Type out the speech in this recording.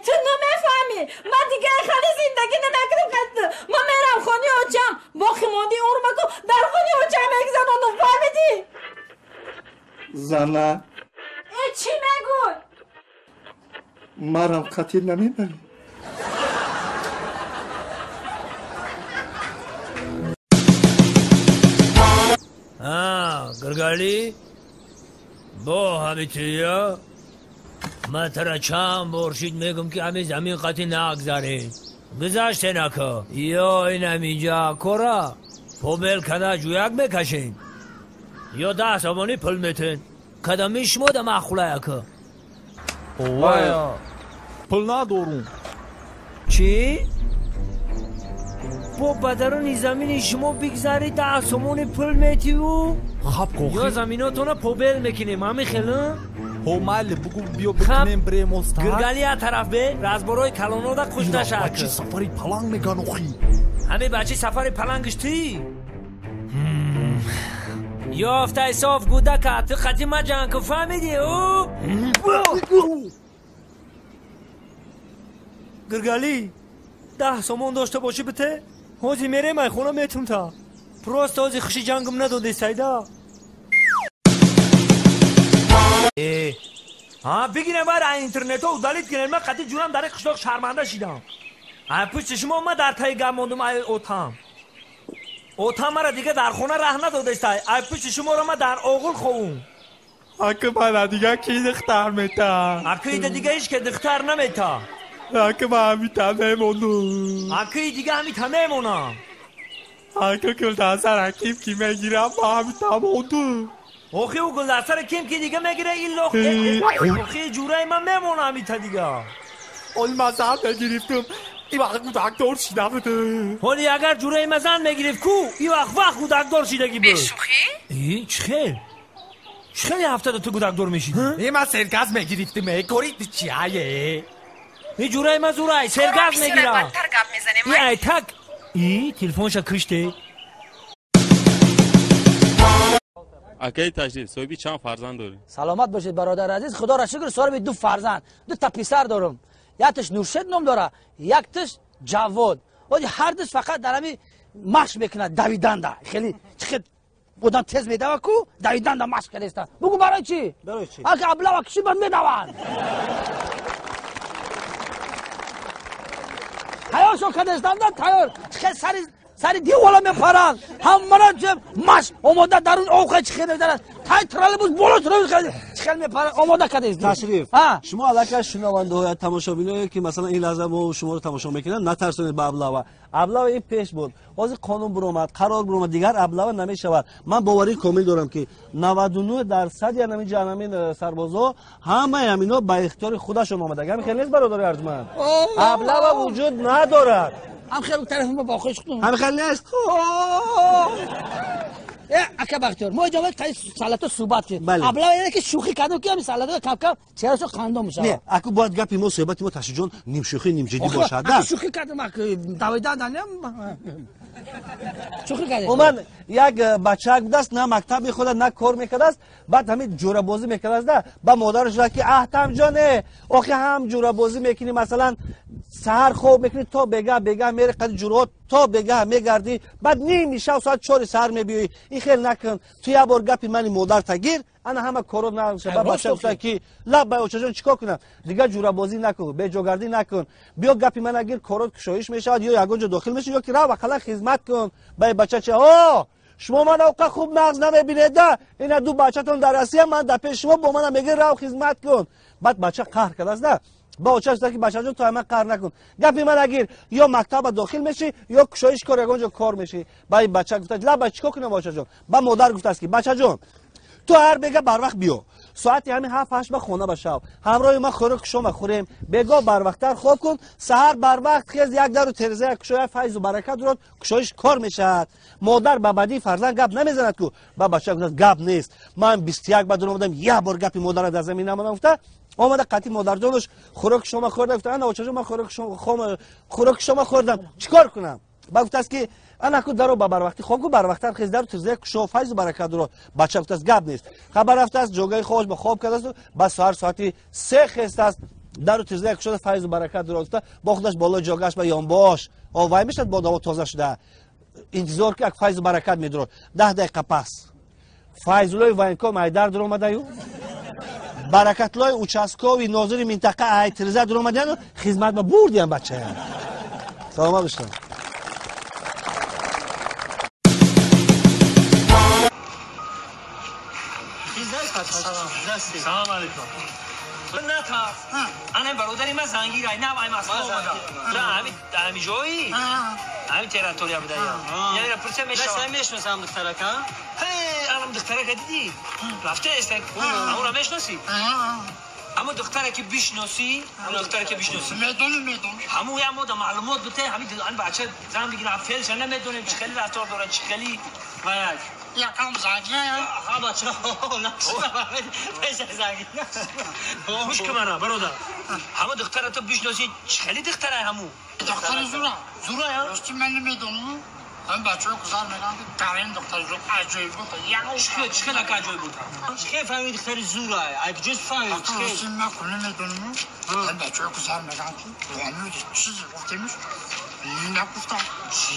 Ту намефаҳмӣ. Ман дигар хеле зиндагӣ намекунам. Ман мерам хони очам. Боқӣ монди умрмаку дар хони очам мегзаронам. Фаҳмидӣ? Зана. Чӣ мегӯй? Марам қатил намебарӣ? Гиргалӣ, бо ҳамития ман тара чанд бор шид мегум, ки ҳами замин қатӣ нагзаред. Гузаште нака. Ё инам инҷа кора побел када ҷӯяк мекашем, ё 10 сомонӣ пул метен. Кадами шумо да маъқулаяка? Овая, пул надорум. Чӣ? Бо ба даруни замини шумо бигзари, 10 сомони пул метиву Хаб. Ё заминотона побел мекунем, ҳами хел? Ҳо, майли, бугу, биё бикунем, бирем оста. Гиргали я тараф бе, разборои калонода хуш нашак. Бачи сафари паланг меган охи. Ҳами бачи сафари палангш ти ёфтай соф гудака, ту қати ма ҷанг ку, фаҳмидӣ? Гиргалӣ, 10 сомон дошта бошӣ, бите, ҳози мерем, ай хона метум та. Просто ҳози хуши ҷангм надоде сайда. Ҳа, бигирем, вар ай интернето удалить кунем. Ман қати ҷурам дар қишлоқ шарманда шидам. Ай пушти шумо ма дар таи гап мондум. Ай отам мара дига дар хона раҳ надодестай. Ай пушти шуморо ма дар оғул ховум. Ака, мана дига ки духтар мета? Акида дига ҳеч ке духтар намета. Ака, ман ҳамита мемонам. Акии дига ҳамита мемонам. Ака, гулдастара ким ки мегирам, ман ҳамита мондум. Охи, ӯ гулдастара ким ки дига мегира, ин лох охи ҷураи ман мемона ҳамита дига. Оли ман зан мегирифтум, ин вақт гудакдор шида будум. Ҳоли агар ҷураи ман зан мегирифт ку, ин вақт вақт гудакдор шидагӣ буд. Бешӯхӣ? Чӣ хел, чӣ хел ҳафтада ту гудакдор мешидӣ? Е, ман сергаз мегирифтим, е, кори чияе? И ҷураи ман зурай сергаз мегира. Бадтар гап мезанем. И ай так и телефонша киште. Акаи Ташриф, соҳиби чанд фарзанд дорӣ? Саломат бошед, бародари азиз. Худоро шукр, соҳиби ду фарзанд, ду та писар дорам. Якташ Нуршед ном дора, якташ Ҷавод. Оди ҳардуш фақат дар ҳами машқ мекунад давиданда. Хеле чихел одам тез медава ку, давиданда машқ кардеста. Бугу, барои чӣ? Ака аблава киши ба медаванд. Тайёр шо кардестанда, тайёр чихел сари сари девола мепаранд. Ҳамара машқ омода, дарун овқа чихел медарад, тай троллейбус боло троллейбус чихел мепаранд, омода кардест. Ташриф, шумо аллакай шунавандаҳоя, тамошобиное, ки масалан ин лаҳза мо шуморо тамошо мекунанд, натарсонед ба аблава. Аблава ин пеш буд. Ҳозир қонун буромад, қарор буромад, дигар аблава намешавад. Ман боварии комил дорам, ки 99 дарсади анамин ҷанамин сарбозо, ҳамаи ҳамино ба ихтиёри худашон омада. Ҳамин хел нест, бародари арҷманд? Аблава вуҷуд надорад. Ҳам хел тарафи мо бохиш кун. Ҳамин хел нест? Э, ака Бахтиёр, мо иҷо таи салато суҳбат кунем. Аблава яне ки шӯхӣ кардем, ки ҳами салато кам-кам чеҳрашо қандон мешавад. Не, аку бояд гапи мо, суҳбати мо, Ташриҷон, нимшӯхӣ, нимҷиддӣ бошад. Шӯхӣ кардем, давидан шӯхӣ кардем. Умуман, як бачаак будааст, на мактаб мехонад, на кор мекардааст. Баъд ҳамин ҷӯрабозӣ мекардааст да ба модараш гуфт, ки аҳтамҷоне, охи ҳам ҷӯрабозӣ мекунӣ, масалан, саҳар хоб мекунӣ, то бегаҳ бегаҳ мери, қади ҷӯраҳо то бегаҳ мегардӣ, баъд ними шаб соат 4 саҳар мебиёӣ. Ин хел накун, ту як бор гапи мани модарта гир, ана ҳама коро наша. Ба бача гуфта, ки лаб бай, очаҷон, чӣ кор кунам? Дигар ҷӯрабозӣ накун, беҷогардӣ накун, биё гапи мана гир, корот кушоиш мешавад, ё ягон ҷо дохил мешавӣ, ё ки рав ақаллан хизмат кун. Бай бача чи: о, шумо мана оқа хуб нағз намебинеда, ина ду бачатон дар Россия, ман дар пеши шумо бо мана мегӯ рав хизмат кун. Баъд бача қаҳр кардааст да ба очаш гуфта, ки бачаҷон, ту ман қаҳр накун, гапи мана гир, ё мактаба дохил мешӣ, ё кушоиш кор, ягон ҷо кор мешӣ. Ба бача гуфта: лаба, чӣ кор кунам, очаҷон? Ба модар гуфтааст, ки бачаҷон, ту ҳар бега барвақт биё, соати ҳамин 7-8 ба хона башав, ҳамроҳи ман хӯрок шома хӯрем, бегоҳ барвақттар хоб кун, саҳар барвақт хез, як дару тереза як кушоя, файзу баракат дурод, кушоиш кор мешавад. Модар ба бадии фарзанд гап намезанад ку. Ба бача гуфтааст: гап нест, ман 21 ба дур омадам, як бор гапи модара дар замин намонам. Гуфта омада, қатъи модарҷонаш хӯроки шома хӯрда, гуфта: ана, очаҷон, ман хӯроки шома хӯрдам, чӣ кор кунам? Ба гуфтааст, ки анаку даро ба барвақтӣ хоб ку, барвақттар хез, дару тирзая кушо, файзу баракат дуро. Бача гуфтааст: гап нест. Хабар рафтааст, ҷогаи хобаш ба хоб кардааст, ба саҳар соати 3 хестааст. Дару тирза кушода файзу баракат дуроста бо худаш болои ҷогаш ба ёнбош вай мешад бо ҳаво тоза шуда интизор ки як файзу баракат медурод. 10 дақиқа пас Файзуллои военком айдар дуромадаю, Баракатлои участковый нозири минтақа ай тирза дуромадаяну хизмат ба бурдиям бачаям. Саломат бошед. Салом алейкум. Натарс. Ана бародари ман зангир ай нав ай Москва омада. Ҳами ҷои? Ҳами территория буда я. Яъне пурса мешавам. Ман мешносам духтарака. Ҳей, анам духтарака дидӣ? Рафта эстак. Амура мешноси? Аммо духтаре ки бишноси, аммо духтаре ки бишноси. Медонам, медонам. Ҳаму я мода маълумот бите, ҳами ан бача зан бигирам, фелша намедонем чӣ хеле рафтор дорад, чӣ хеле ваяк. Якам зангир. Ҳа бача, пеша зангир. Гӯш кун мана, бародар. Ҳаму духтара ту бишноси, чӣ хеле духтара ҳаму? Духтари зура. Зура я? Рости ман намедонам. Ҳам бачаҳо гузар мегӯянд, ки дарин духтари зур аҷоиб буд. Чӣ хеле аҷоиб буд? Чӣ хел фаҳмиди духтари зура? Ай куҷост фаҳмид? Чӣ хел? Рости ман кунӣ намедонам. Ҳам бачаҳо гузар мегӯянд, ки ҳамин чизе гуфтемиш, нагуфтам. Чӣ?